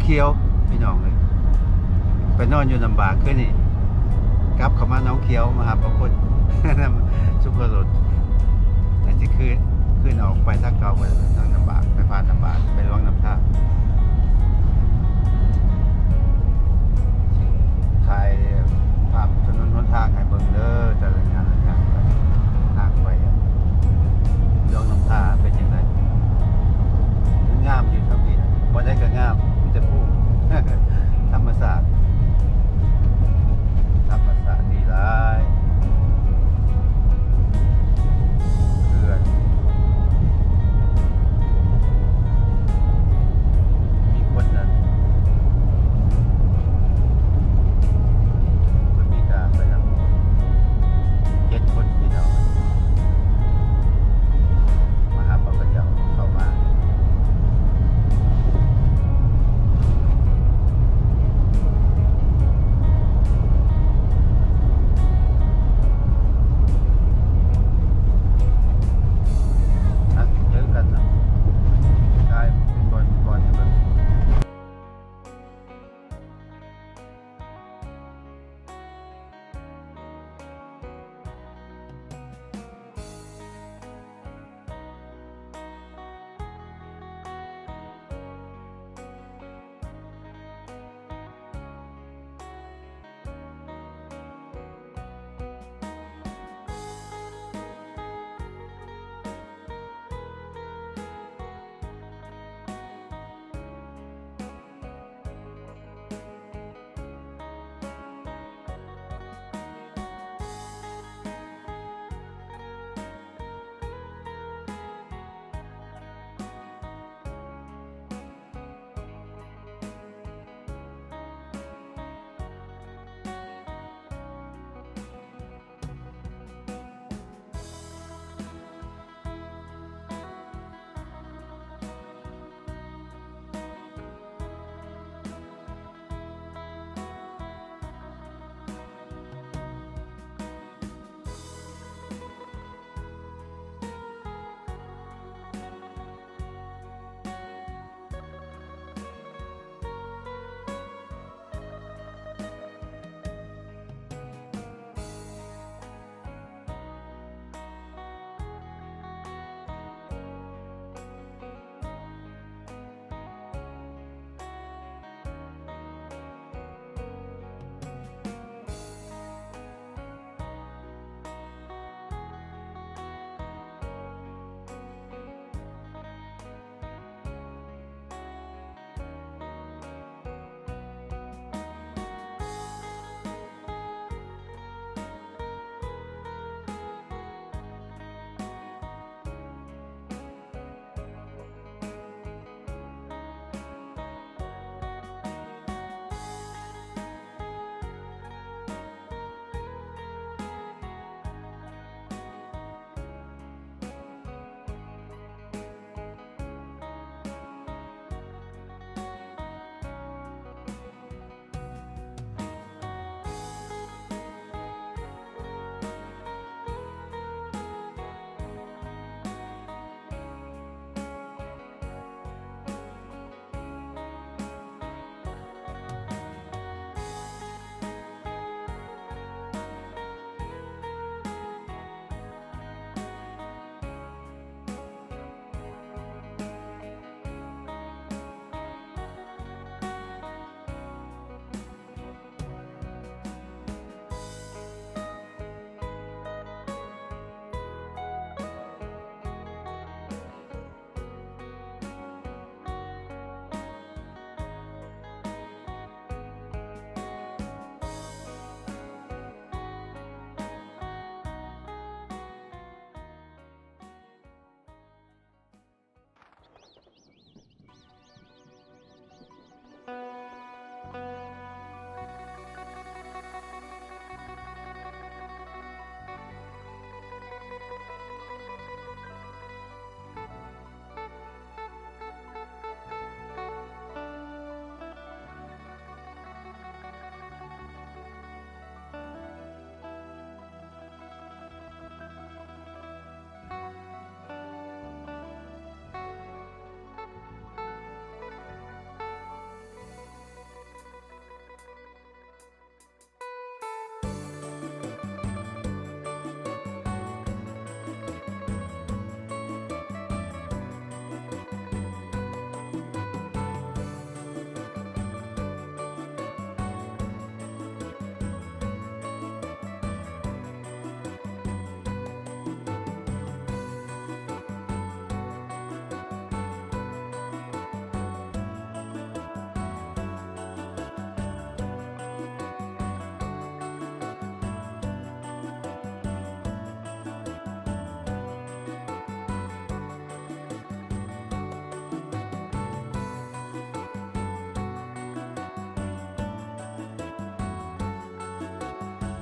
ຂຽວ ພີ່ນ້ອງເອີຍ ໄປນອນຢູ່ນ້ຳບາກຄືນນີ້ ກັບເຂົ້າມາໜອງຂຽວ ມາຫາປາກົດ ຊຸບເພີລົດ ແລ້ວຊິຄືນ ຄືນອອກໄປທາງເກົ່າ ໄປທາງນ້ຳບາກ ໄປຜ່ານນ້ຳບາກ ໄປຫຼວງນ້ຳທາ ຖ່າຍພາບຖະໜົນຫົນທາງໃຫ້ເບິ່ງເດີ ແຕ່ລະຢ່າງ ລະຢ່າງ ທາງໄປ ດອງນ້ຳທາເປັນຈັ່ງໃດ? ມັນງາມຢູ່ທາງພີ້ນະ ບ່ອນໃດກໍງາມ ມີແຕ່ພູ ທຳມະຊາດ ທຳມະຊາດດີຫຼາຍ ເຂື່ອນ ເຂື່ອນ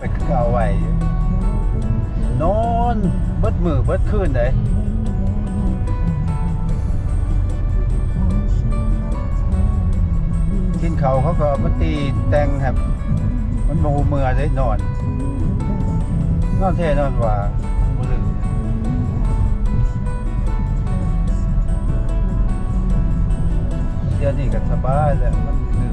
ໄປຄືເກົ່າໄວ້ ນອນເບິດມື້ເບິດຄືນເດ້. ກິນເຂົ້າເຂົາກໍມາຕີແຕ່ງໃຫ້ ມັນບໍ່ຮູ້ເມື່ອເດ້ ນອນ ນອນແທ້ນອນວ່າ ບໍ່ລືມ. ດຽວນີ້ກໍສະບາຍແລ້ວ ມັນຄື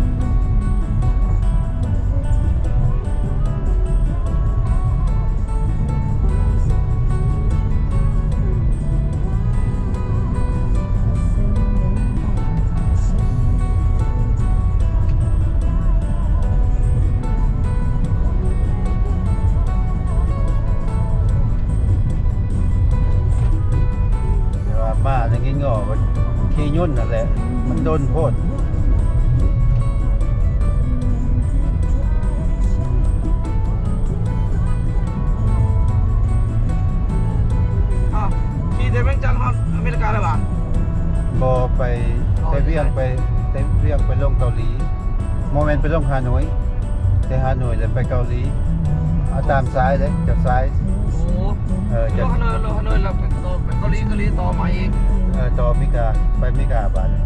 ແຕ່ວ່າມາໄດ້ກິນງໍ ຂີ່ຍົນນັ້ນແຫຼະ ມັນດົນໂພດ. ອ້າວ ຂີ່ແຕ່ວຽງຈັນຮອດອາເມລິກາແລ້ວຫວາ? ບໍ່ ໄປ ອໍ ແຕ່ວຽງໄປ ແຕ່ວຽງໄປລົງເກົາຫຼີ. ບໍ່ແມ່ນໄປລົງຮ່າໂນ້ຍ ແຕ່ຮ່າໂນ້ຍແລ້ວໄປເກົາຫຼີ ເອົາຕາມສາຍເດ້ ຈາກສາຍ ໂອ້ ເອີ ຈາກ ລົງຮ່າໂນ້ຍ ລົງຮ່າໂນ້ຍແລ້ວໄປເກົາ ໄປເກົາຫຼີ ເກົາຫຼີຕໍ່ມາອີກ ເອີ ຕໍ່ອາເມລິກາ ໄປອາເມລິກາບາດນີ້.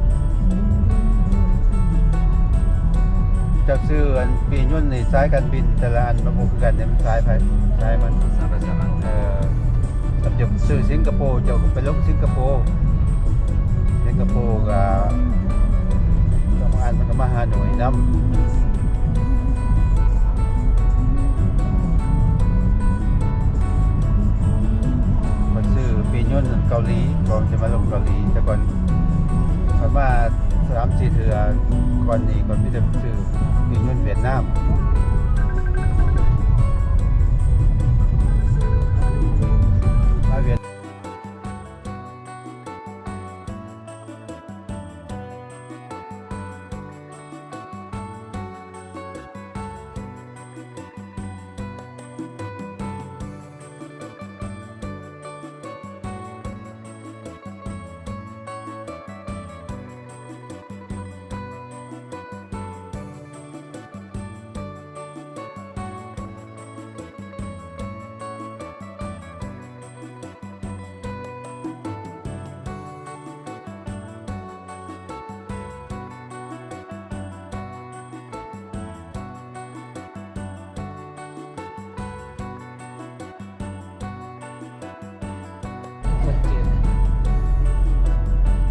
ຈາກຊື່ອັນປີ້ຍົນນີ້ ສາຍການບິນແຕ່ລະອັນມັນບໍ່ຄືກັນເດ້ ມັນສາຍໃຜສາຍມັນ ສາຍໃຜສາຍມັນ ເອີ. ຄັນຈະຊື້ສິງກະໂປ ເຈົ້າກໍໄປລົງສິງກະໂປ ສິງກະໂປກໍບາງອັນມັນກໍມາຫາໂນ້ຍນຳ. ຂ້ອຍຊື້ປີ້ຍົນເກົາຫຼີ ກ່ອນຈະມາລົງເກົາຫຼີ ແຕ່ກ່ອນຂ້ອຍມາສາມສີ່ເທື່ອ ກ່ອນນີ້ຂ້ອຍມີແຕ່ຊື້ປີ້ຍົນຫວຽດນາມ ມາຫວຽດ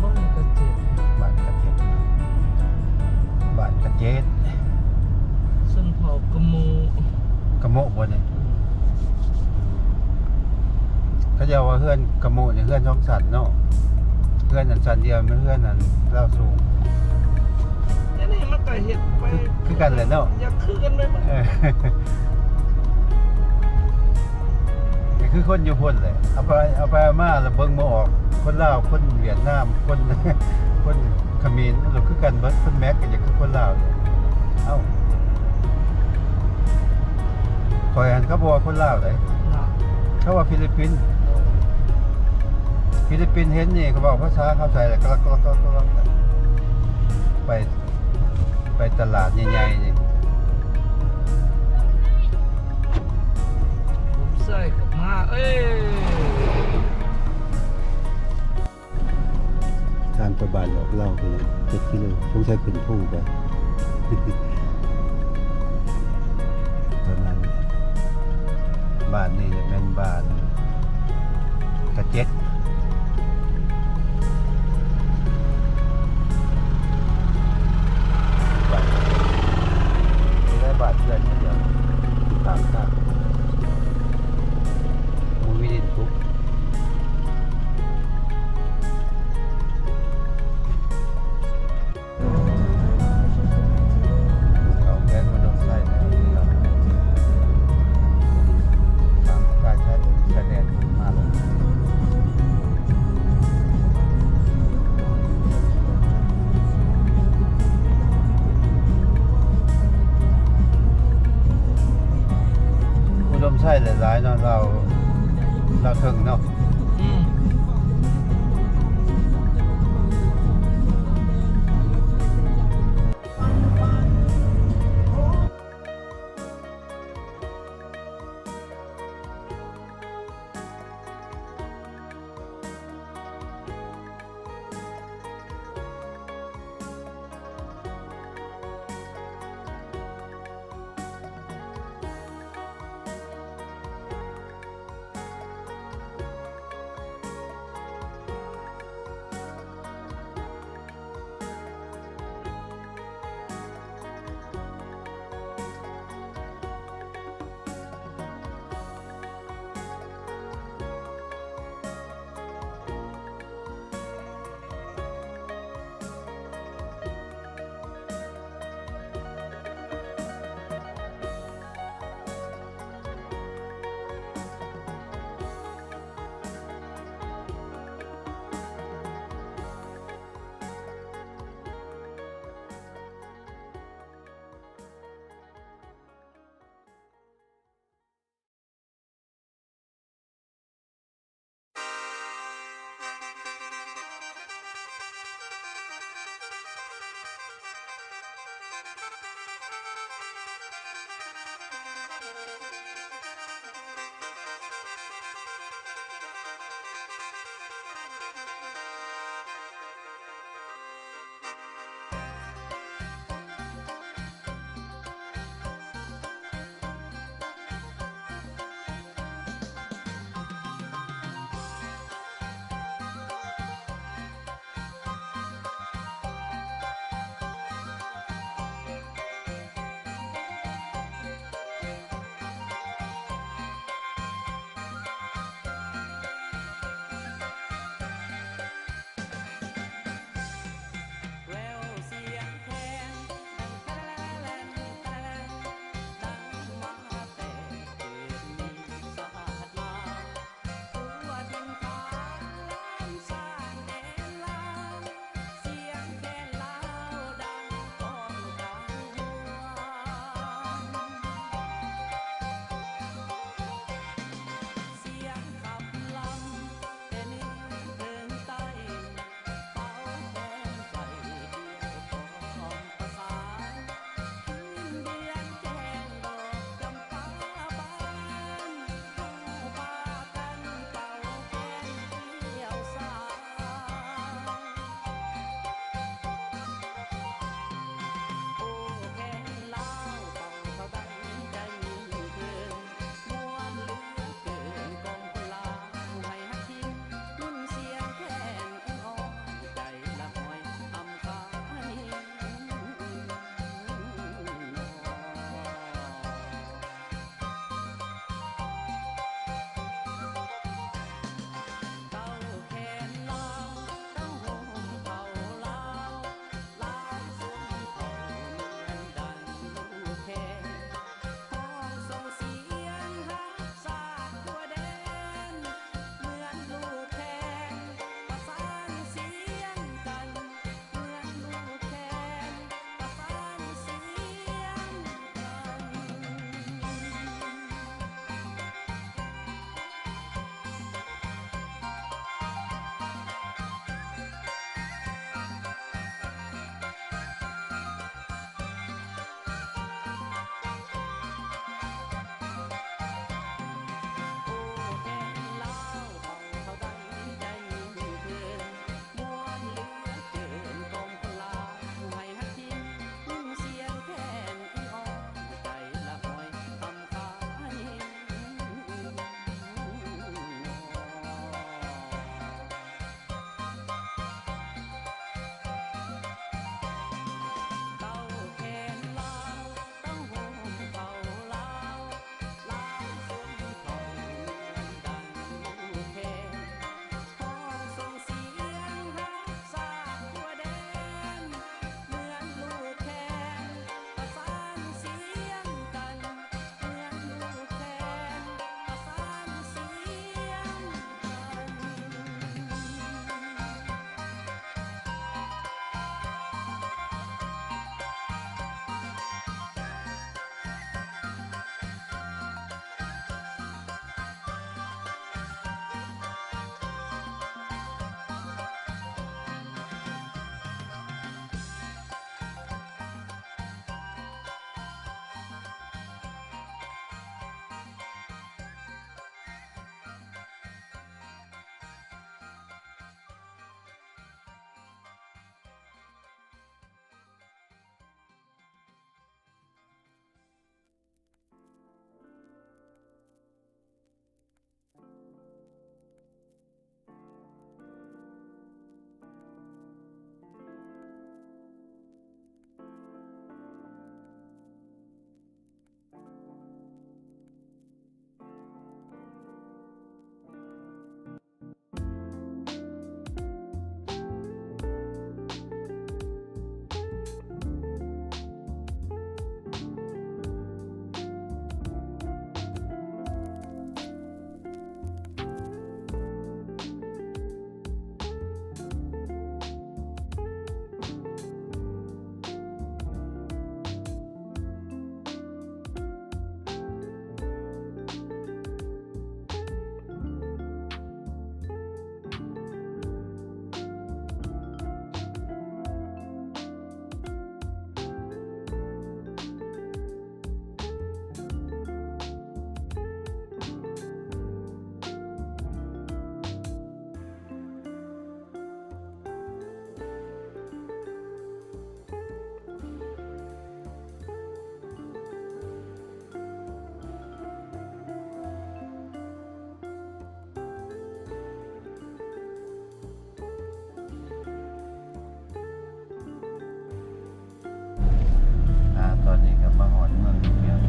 ບ້ານກະເຈັດ ບ້ານກະເຈັດ ບ້ານກະເຈັດ ຊົນເຜົ່າກະໂມ ກະໂມບໍ່ນີ້? ເຂົາເຈົ້າວ່າເຮືອນກະໂມນີ້ເຮືອນສອງຊັ້ນເນາະ ເຮືອນອັນຊັ້ນດຽວແມ່ນເຮືອນອັນລາວສູງ ອັນນີ້ມັນກໍເຮັດໄປ ຄື ຄືກັນແຫຼະເນາະ ຢາກຄືກັນໄປໝົດ ເອີ ກໍຄືຄົນຢູ່ພຸ້ນແຫຼະ ເອົາໄປ ເອົາໄປເອົາມາແລ້ວເບິ່ງບໍ່ອອກ ຄົນລາວ ຄົນຫວຽດນາມ ຄົນ ຄົນ ຂະເໝນ ມັນກໍຄືກັນເບິດ ຄົນແມັກກໍຢາກຄືຄົນລາວ. ເອົ້າ ຂ້ອຍຫັ້ນເຂົາບໍ່ວ່າຄົນລາວເດ້ ເນາະ ເຂົາວ່າຟີລິບປິນ ເອີ ຟີລິບປິນເຫັນນີ້ ເຂົາເວົ້າພາສາເຂົາໃສ່ແລ້ວ ກະລັກ ກະລັກ ກະລັກ ກະລັກ ໄປ ໄປຕະຫຼາດໃຫຍ່ໆນີ້ ໃສ່ກັບມາ ເອີ. ທາງໄປບ້ານດອກເຫຼົ່າພຸ້ນແຫຼະ ເຈັດກິໂລ ສົງໄສຂຶ້ນພູໄປ ປະມານ ບ້ານນີ້ແມ່ນບ້ານກະເຈັດ ບ້ານກະເຈັດ ມີຫຼາຍບ້ານເຮືອນຄົນດຽວ ຂ້າງທາງ ບໍ່ມີດິນປຸກ. ເຂົ້າແຂວງອຸດົມໄຊແລ້ວ ຂ້າມປະກາຍຊາຍແດນມາແລ້ວ ອຸດົມໄຊຫຼາຍໆເນາະ ລາວ ລາວເທິງເນາະ. ອືມ. ເ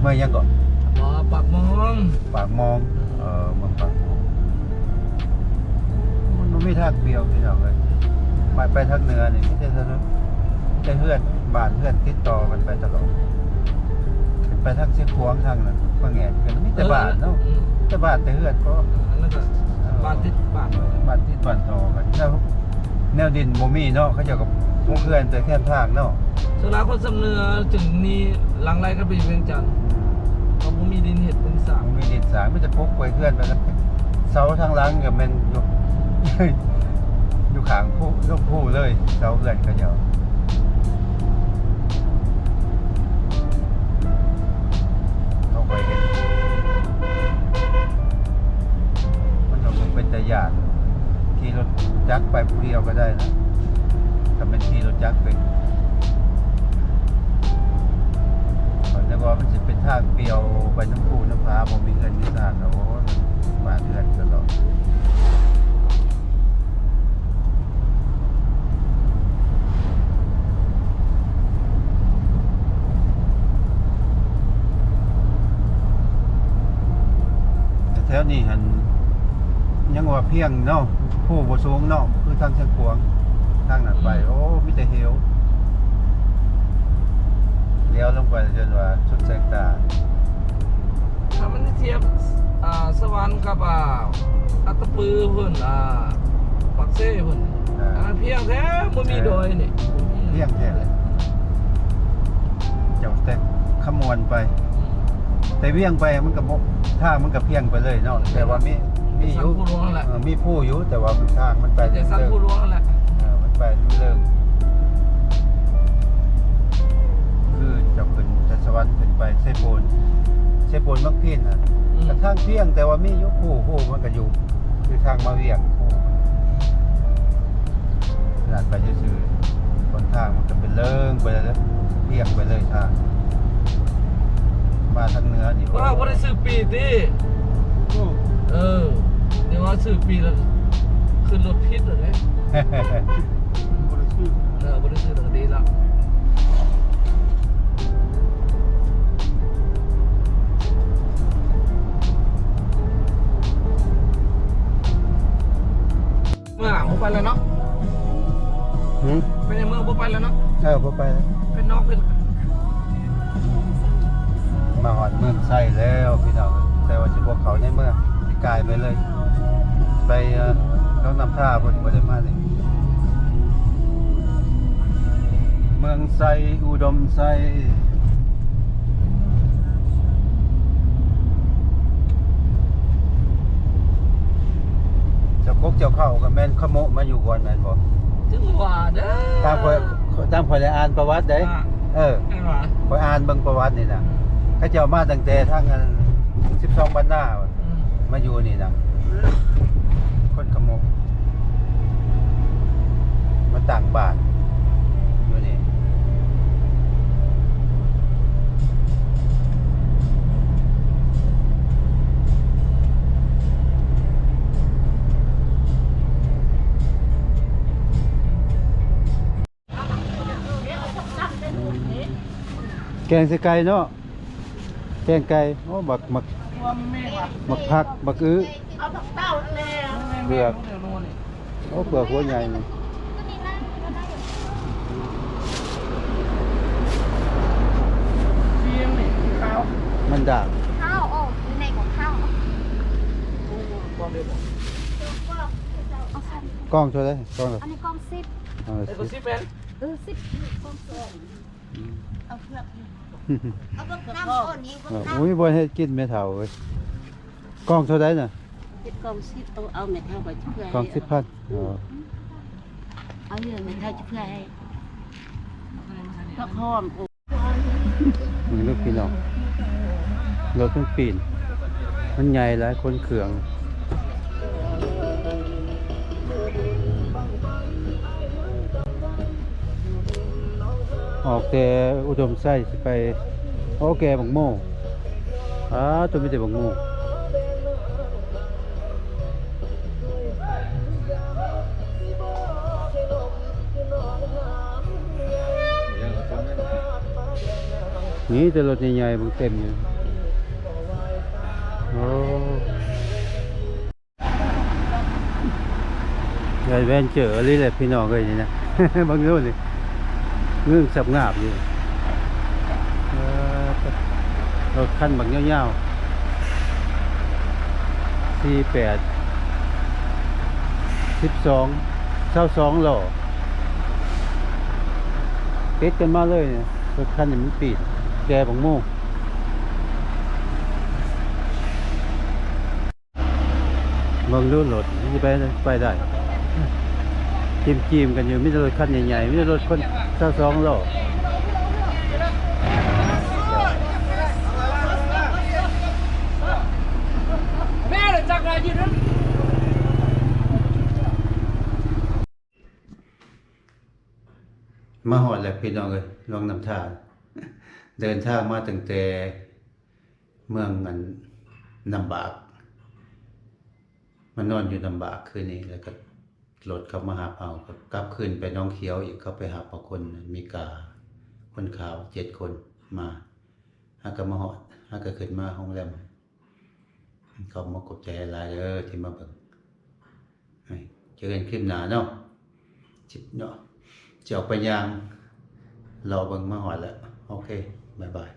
ເມືອງຫຍັງເກາະ? ບໍ່ ປາກໝອງ. ປາກໝອງ. ເອີ ເມືອງປາກໝອງ. ມັນບໍ່ມີທາງປ່ຽວພີ່ນ້ອງເອີຍ. ໄປ ໄປທາງເໜືອນີ້ມີແຕ່ຖະໜົນ ມີແຕ່ເຮືອນ ບ້ານເຮືອນຕິດຕໍ່ກັນໄປຕະຫຼອດ. ຂຶ້ນໄປທາງຊຽງຂວາງທາງນັ້ນ ມາແງນກັນ ມີແຕ່ບ້ານເນາະ. ເອີ ອືມ ແຕ່ບ້ານແຕ່ເຮືອນເກາະ. ເອີ ແລ້ວກໍ ເອີ ບ້ານຕິດບ້ານ ບ້ານຕິດບ້ານຕໍ່ກັນ. ແລ້ວ ແນວດິນບໍ່ມີເນາະ ເຂົາເຈົ້າກໍປຸກເຮືອນແຕ່ແຄມທາງເນາະ. ສ່ວນຫຼາຍຄົນຊຳເໜືອຈຶ່ງມີຫຼັ່ງໄຫຼກັນໄປຢູ່ວຽງຈັນ ເພາະບໍ່ມີດິນເຮັດດິນສ້າງ. ບໍ່ມີດິນສ້າງ ມີແຕ່ປຸກໄວ້ເຮືອນໄປ ແລ້ວເສົາທາງຫຼັງກໍແມ່ນຢູ່ ຢູ່ຂ້າງພູ ລົງພູເລີຍ ເສົາເຮືອນເຂົາເຈົ້າ. ເຮົາໄປເຫັນ ມັນກໍບໍ່ເປັນຕາຢ້ານ. ຂີ່ລົດຈັກໄປຜູ້ດຽວກໍໄດ້ນະ ກໍແມ່ນຂີ່ລົດຈັກເປັນ. ຂ້ອຍນຶກວ່າມັນຊິເປັນທາງປ່ຽວໄປນຳພູນຳຜາ ບໍ່ມີເຮືອນມີຊານ. ໂອ້ຍ ບ້ານເຮືອນຕະຫຼອດ. ແຖວນີ້ຫັ້ນຍັງວ່າພຽງເນາະ ພູບໍ່ສູງເນາະ ຄືທາງຊຽງຂວາງ ທາງນັ້ນໄປ ອືມ ໂອ້ ມີແຕ່ເຫວ ຫຼຽວລົງໄປຈົນວ່າສຸດແສງຕາ. ຖ້າມັນທຽບ ອ່າ ສະຫວັນກັບ ອ່າ ອັດຕະປືພຸ້ນ ອ່າ ປາກເຊພຸ້ນ ອ່າ ອັນນັ້ນພຽງແທ້ ບໍ່ມີ ເອີ ດອຍນີ້ ພຽງແທ້ເລີຍ. ຈາກແຕ່ຄຳມ່ວນໄປ ອືມ ແຕ່ວຽງໄປມັນກໍບໍ່ ທາງມັນກໍພຽງໄປເລີຍເນາະ ແຕ່ວ່າມີ ມີຢູ່ ມີຢູ່ ເອີ ມີພູຢູ່ ແຕ່ວ່າມັນ ທາງມັນໄປ ແຕ່ສັນພູຫຼວງນັ້ນແຫຼະ ເອີ ມັນໄປເລິກ ຄືເຈົ້າຂຶ້ນໄຊສະຫວັນ ຂຶ້ນໄປໄຊໂປນ ໄຊໂປນເມືອງພີນນະ ອືມ ກໍທາງພຽງ ແຕ່ວ່າມີຢູ່ພູ ພູມັນກໍຢູ່ ຄືທາງມາວຽງ ຂະໜາດໄປຊື່ໆ ຫົນທາງມັນກໍເປັນເລີງໄປເລີຍ ພຽງໄປເລີຍທາງ. ມາທາງເໜືອນີ້ ເອີ ບໍ່ໄດ້ຊື້ປີ້ຕິ? ໂອ້ ເອີ ດຽວວ່າຊື້ປີ້ແລ້ວຂຶ້ນລົດຜິດແລ້ວເດ້. ບໍ່ໄດ້ຊື້ ເອີ ບໍ່ໄດ້ຊື້ແລ້ວກໍດີລະ. ເມືອງບໍ່ໄປແລ້ວເນາະ. ຫືມ? ໄປໃນເມືອງບໍ່ໄປແລ້ວເນາະ. ເອີ ບໍ່ໄປແລ້ວ ເປັນນອກເປັນ ມາຮອດເມືອງໄຊແລ້ວພີ່ນ້ອງ ແຕ່ວ່າຊິບໍ່ເຂົ້າໃນເມືອງ ຊິກາຍໄປເລີຍ ໄປ ເອີ ໜອງນ້ຳທາພຸ້ນ ບໍ່ໄດ້ມານີ້ ເມືອງໄຊ ອຸດົມໄຊ. ເຈົ້າກົກເຈົ້າເຂົ້າກໍແມ່ນຂະໂມະມາຢູ່ກ່ອນແມ່ນບໍ່? ຈັ່ງວ່າເດີ ຕາມຂ້ອຍ ຕາມຂ້ອຍໄດ້ອ່ານປະຫວັດເດ້. ອ່າ ເອີ ແມ່ນຫວາ? ຂ້ອຍອ່ານເບິ່ງປະຫວັດນີ້ນະ ເຂົາເຈົ້າມາຕັ້ງແຕ່ທາງອັນສິບສອງບັນນາ ອືມ ມາຢູ່ນີ້ນະ ຄົນຂະໂມະ ມາຕັ້ງບ້ານຢູ່ນີ້. ແກງໃສ່ໄກ່ເນາະ ແກງໄກ່. ໂອ້ ບັກ ບັກ ບັກຜັກ ບັກອຶ ເອົາຜັກເຕົ້າແລ້ວ ເຜືອກ. ໂອ້ ເຜືອກຫົວໃຫຍ່ນີ້ ມັນດາກ ຂ້າວອອກຢູ່ໃນຂອງຂ້າວ. ກ່ອງເທົ່າໃດ? ກ່ອງລະ ອັນນີ້ກ່ອງສິບ. ເອີ ສິບ ເອີ ສິບ ກ່ອງສິບ. ອືມ ເອົາເຜືອກຢູ່ ເອົາບັກນ້ຳໂອນີ້ ບັກນ້ຳ. ໂອ້ຍ ບໍ່ເຮັດກິນແມ່ເຖົ້າເອີຍ. ກ່ອງເທົ່າໃດນະ? ເຮັດກ່ອງສິບ ເອົາ ເອົາແມ່ເຖົ້າໄປເຜືອກ ກ່ອງສິບພັນ. ອໍ ເອົາຢູ່ແມ່ເຖົ້າເຜືອກໃຫ້ ຜັກຫອມ. ເບິ່ງເດີພີ່ນ້ອງ ລົດມັນປີ້ນ ມັນໃຫຍ່ຫຼາຍ ຂົນເຄື່ອງ. ອອກແຕ່ອຸດົມໄຊຊິໄປ ໂອ້ ແກ່ບັກໂມ. ອ້າ ໂຕ ມີແຕ່ບັກໂມ. ເອີ ນີ້ແຕ່ລົດໃຫຍ່ໆ ເບິ່ງເຕັມຢູ່. ໂອ້ ແອດເວັນເຈີອີ່ຫຼີແຫຼະພີ່ນ້ອງເອີຍ ນີ້ນະ ເບິ່ງດູນີ້ ງຶ້ງສັບງາບຢູ່. ເອີ ລົດຄັນບັກຍາວໆ ສີ່ແປດ ສິບສອງ ຊາວສອງລໍ້ ຕິດກັນມາເລີຍ. ລົດຄັນນີ້ມັນປີດແກ່ບັກໂມ. ເບິ່ງດູລົດມັນຊິໄປ ໄປໄດ້ ຈີມໆກັນຢູ່. ມີແຕ່ລົດຄັນໃຫຍ່ໆ ມີແຕ່ລົດຄົນຊາວສອງລໍ້. ມາຮອດແລ້ວພີ່ນ້ອງເອີຍ ຫຼວງນ້ຳທາ. ເດີນທາງມາຕັ້ງແຕ່ເມືອງອັນ ນ້ຳບາກ ມານອນຢູ່ນ້ຳບາກຄືນນີ້ ແລ້ວກໍລົດເຂົາມາຮັບເຮົາ ກໍກັບຄືນໄປໜອງຂຽວອີກ. ເຂົາໄປຮັບເອົາຄົນອາເມລິກາ ຄົນຂາວເຈັດຄົນມາ. ຫາກໍມາຮອດ ຫາກໍຂຶ້ນມາໂຮງແຮມ. ຂອບມກຂອບໃຈຫຼາຍເດີທີ່ມາເບິ່ງ. ເຈີກັນຄລິບໜ້າເນາະ ຊິເນາະ ຊິອອກໄປຍ່າງເລາະເບິ່ງ. ມາຮອດແລ້ວ ໂອເຄ ບາຍບາຍ.